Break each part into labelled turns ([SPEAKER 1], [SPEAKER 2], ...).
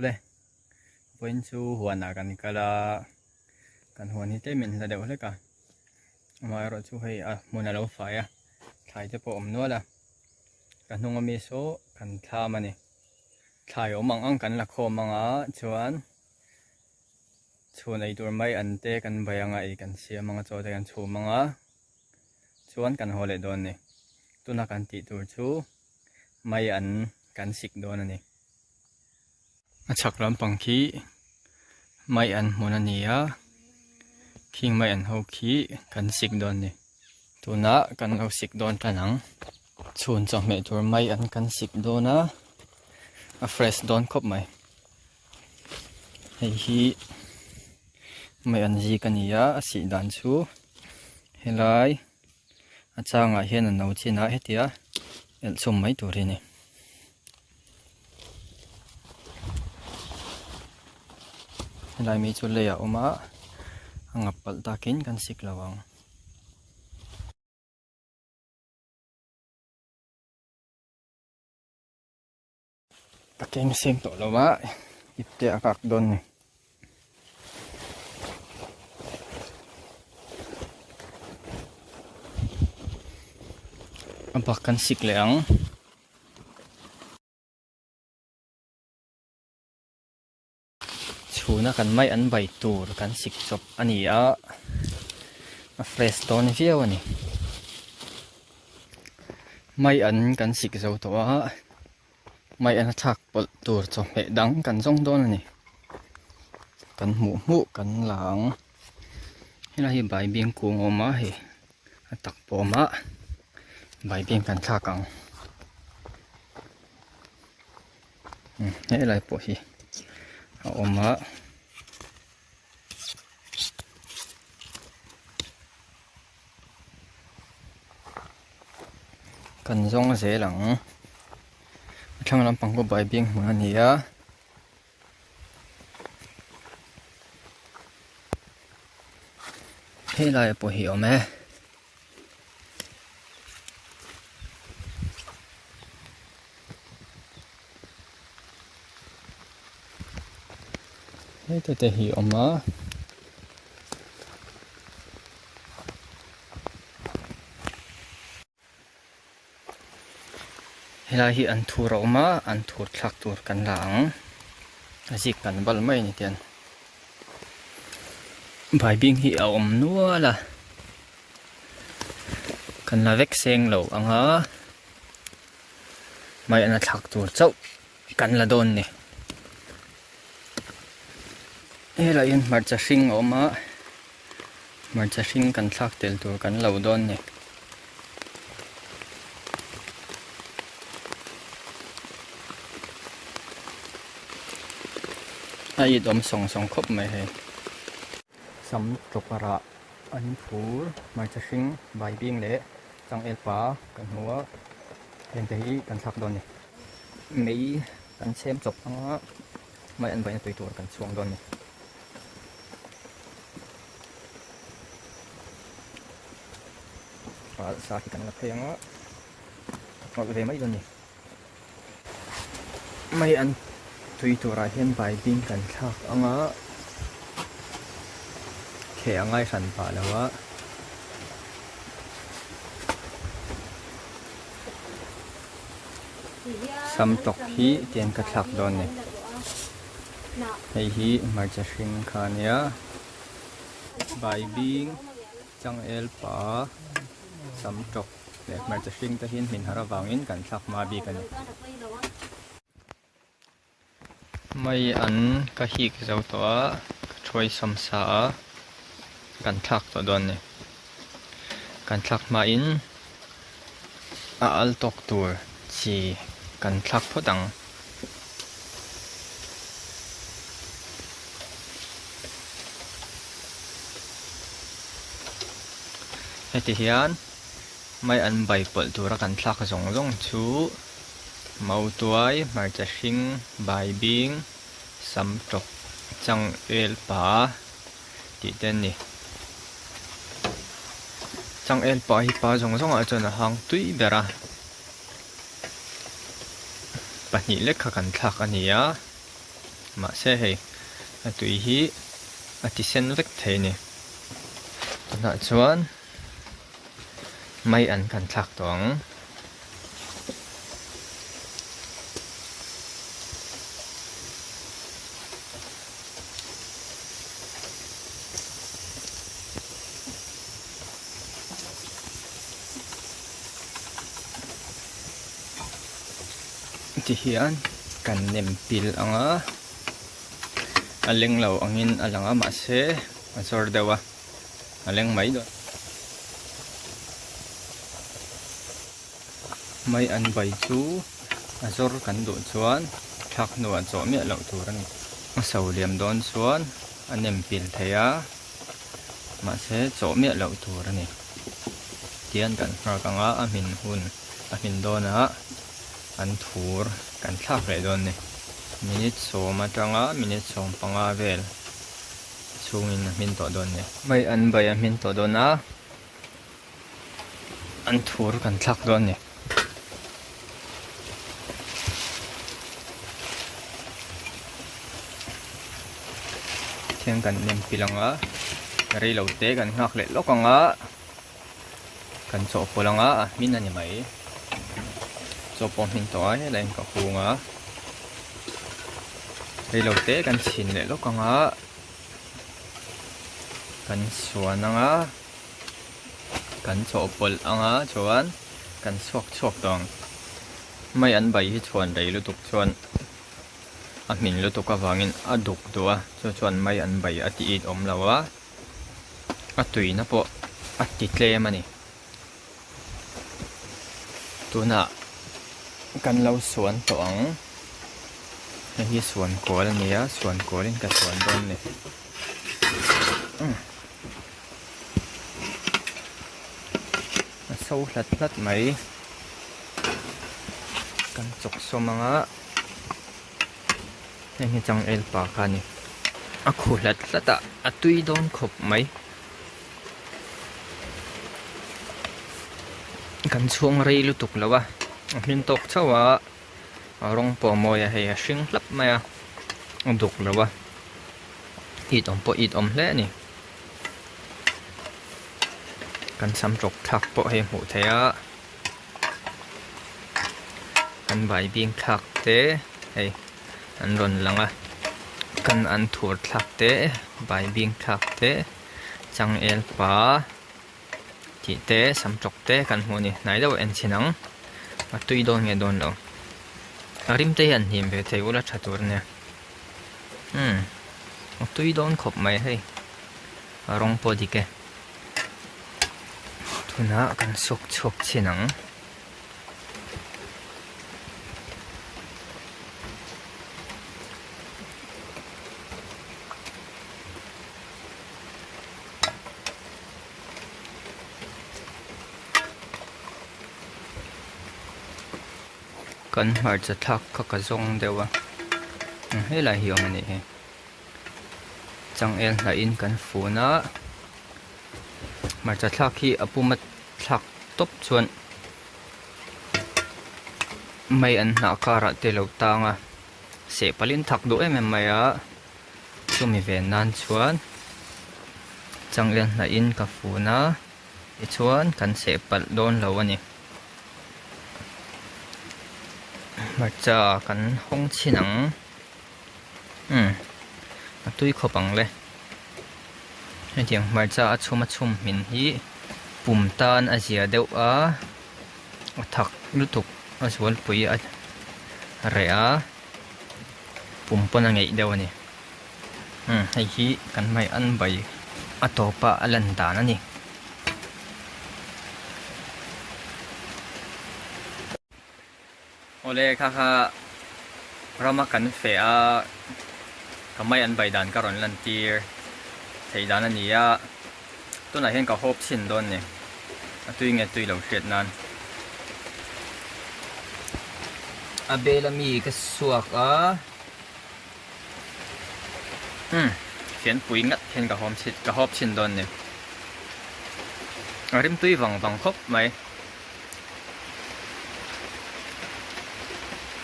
[SPEAKER 1] Awle, vawiin chu huanah kan kal a, kan huan hi tlemin hla deuh hlek a, amaherawh chu hei a hmun a lo fai a, thlai te pawh a awm nual a, ka hnung ami saw kan thlam a ni, thlai awm ang ang kan la khawm ang a chuan chhun ei tur mai an te kan bai ang a, ei kan siam ang a, chaw te kan chhum ang a, chuan kan haw leh dawn a ni, tuna kan tih tur chu mai an kan sik dawn a ni. A chhak lampang khi mai an hmun a ni a, khing mai an ho khi kan sik dawn a ni. Tunah kan lo sik dawn tan ang. Chhun chawhmeh tur mai an kan sik dawn a, a fresh dawn khawp mai. Hei hi mai an zik a ni a, a sih dan chu helai a changah hian a no chin a hetia elh chhum mai tur hi a ni. Helai mi chu lei a awm a, a ngap palh takin kan sik lo ang. Ka keng seng tawh lo a, ipte a kak dawn ni. A bak kan sik leh ang. Chhuna kan mai an bai tur kan sik chawp a ni a, a fresh dawn viau a ni. Mai an kan sik zo tawh a, mai an a thlak pawlh tur chawhmeh dang kan zawng dawn a ni. Kan hmuh hmuh kan la ang. Helai hi baibing kung a awm a hei a tak pawh a awm a baibing kan thlak ang. Helai pawh hi a awm a. Kan zawng zel ang. A thlang lampang pawh baibing hmun a ni a. Helai pawh hi a awm e. Heta te hi awm a. Helai hi an thur a awm a, an thur thlak tur kan la ang. A zik kan bal mai a ni tian. Baibing hi a awm nual a. Kan la vek seng lo ang a. Mai an a thlak tur chauh kan la dawn ni. Helai hian hmarcha hring a awm a, hmarcha hring kan thlak tel tur kan lo dawn ni. A it awm sawng sawng khawp mai hei. Sam tawp rah an phur hmarcha hring baibing leh changel pa kan hmu a. Heng te hi kan thlak dawn a ni. Mei kan chhem chawp ang a, mai an vaihna tui tur kan chhuang dawn a ni. Sa hi kan la phei ang a, awlh ve mai dawn a ni. Mai an tui turah hian baibing kan thlak ang a, kheh a ngai hran pah lo a. Sam tawk hi tian ka thlak dawn a ni. Hei hi hmarcha hring kha a nia. Baibing changel pa sam tawk leh hmarcha hring te hian hmin har avangin kan thlak hma bik a ni. Mai an ka hik zo tawh a, ka thuai sawm sa a, kan thlak tawh dawn a ni. Kan thlak hmain a al tawk tur chi kan thlak phawt ang. Heti hian mai an bai pawlh tura kan thlak zawng zawng chu Mautuai, hmarcha hring, baibing, sam tawk, changel pa tih te an ni. Changel pa hi pa zawng zawngah chuan a hang tui ber a, pahnih lek kha kan thlak a ni a. Mahse hei a tui hi a ti sen vek thei a ni. Tunah chuan mai an kan thlak tawh ang. Ti hian kan nem pil ang a a leng lo angin a lang a mahse a zawr deuh a a leng mai dawn. Mai an bai chu a zawr kan duh chuan thlak hnuah chawh miah loh tur a ni. A so liam dawn chuan a nem pil thei a mahse chawh miah loh tur a ni. Tihian kan nghak ang a a hmin hun a hmin dawnah an thur kan thlak leh dawn a ni. Minute sawm atanga minute 15 vel chhungin a hmin tawh dawn a ni. Mai an bai a hmin tawh dawn a. An thur kan thlak dawn a ni. Thian kan nem pilh ang a, rei lo te kan nghak leh lawk ang a, kan chawhpawlh ang a, a hmin a ni mai. Chaw pawh hmin tawh a, helai in ka hung a, rei lo te kan chhin leh lawk ang a, kan suan ang a. Kan chawhpawlh anga chuan kan chhuak chhuak tawh ang. Mai an bai hi chhuan rei lutuk chuan a hmin lutuk avangin a duk duh a, chu chuan mai an bai a ti it awm lo a, a tuina pawh a ti tlem a ni. Tunah kan lo suan tawh ang. Hei hi suan kual a ni a, suan kualin ka suan dawn a ni. A so hlat hlat mai kan chawk sawm ang a heng hi changel pa kha a ni a khu hlat hlat a a tui dawn khawp mai kan chhuang rei lutuk lo a a hmin tawk chauh a a rawng pawh a mawi a hei a hring hlap mai a a duk lo a it awm pawh it awm hle a ni. Kan sam tawk thlak pawh hei hmuh theih a kan baibing thlak te hei an rawn lang a kan an thur thlak te baibing thlak te changel pa tih te sam tawk te kan hmuh a ni hnai deuh a en chhin ang a tui dawn nge dawn lo a rim te hian hnim ve thei ula tha tur a nia. Umm a tui dawn khawp mai hei a rawng pawh dik e tunah kan suk chhuak chhin ang. Kan hmarcha thlak kha ka zawng deuh a helai hi awm a nih hi changel hnah in kan fun a hmarcha thlak hi a puma thlak tawp chuan mai an hnah karah te lo tang a seh palh in thak duh em em mai a chumi ven nan chuan changel hnah in ka fun a tichuan kan seh palh dawn lo a ni. Hmarcha kan hawng chhin ang umm a tui khawp ang le hetiang hmarcha a chhum a chhum hmin hi pum tan a zia deuh a a thak lutuk a zualpui a reh a pum pawn a ngeih deuh a ni umm hei hi kan hmai an bai a tawpa a lan dan a ni. Awle kha kha rama kan feh a ka mai an bai dan ka rawn lan tir theih dan a ni a tunah hian ka hawp chhin dawn ni a tui nge tui lo hriat nan a bel ami ka suak a umm fianpui ngat hian ka hawm chhin ka hawp chhin dawn ni a rimtui vang vang khawp mai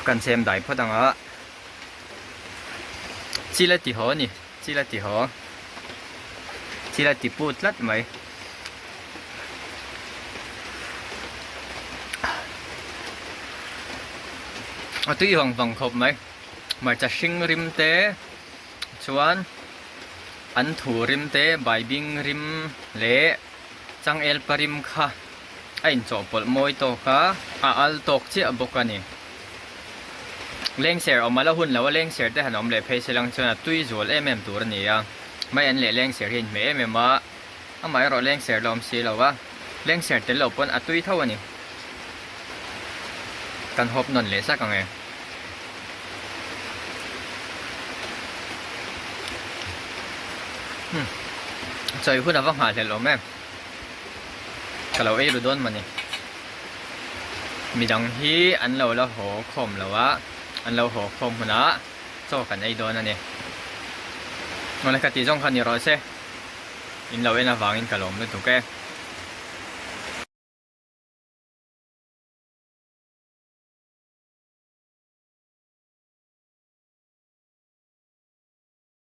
[SPEAKER 1] kan chhem dai phawt ang a. Chil a ti haw a ni, chil a ti haw. Chil a ti put tlat mai. A tui vang vang khawp mai. Hmarcha hring rim te chuan an thu rim te baibing rim leh changel pa rim kha a inchawhpawlh mawi tawk a, a al tawk chiah bawk a ni. Lengser awm a la hun lo a, lengser te han awm leh phei se lang chuan a tui zual em em tur a ni a, mai an leh lengser hi a inhmeh em em a, amah erawh lengser la awm si lo a, lengser tel lo pawn a tui tho a ni. Kan hawp nawn leh sak ang e. Hmm, chawi hun a va nghahhlelh awm em. Ka lo ei ru dawn mawni. Midang hi an lo la haw khawm lo a, an lo haw khawm hunah chaw kan ei dawn a ni. Awle ka tih zawng kha ni rawh se, in lo en avangin ka lawm lutuk e.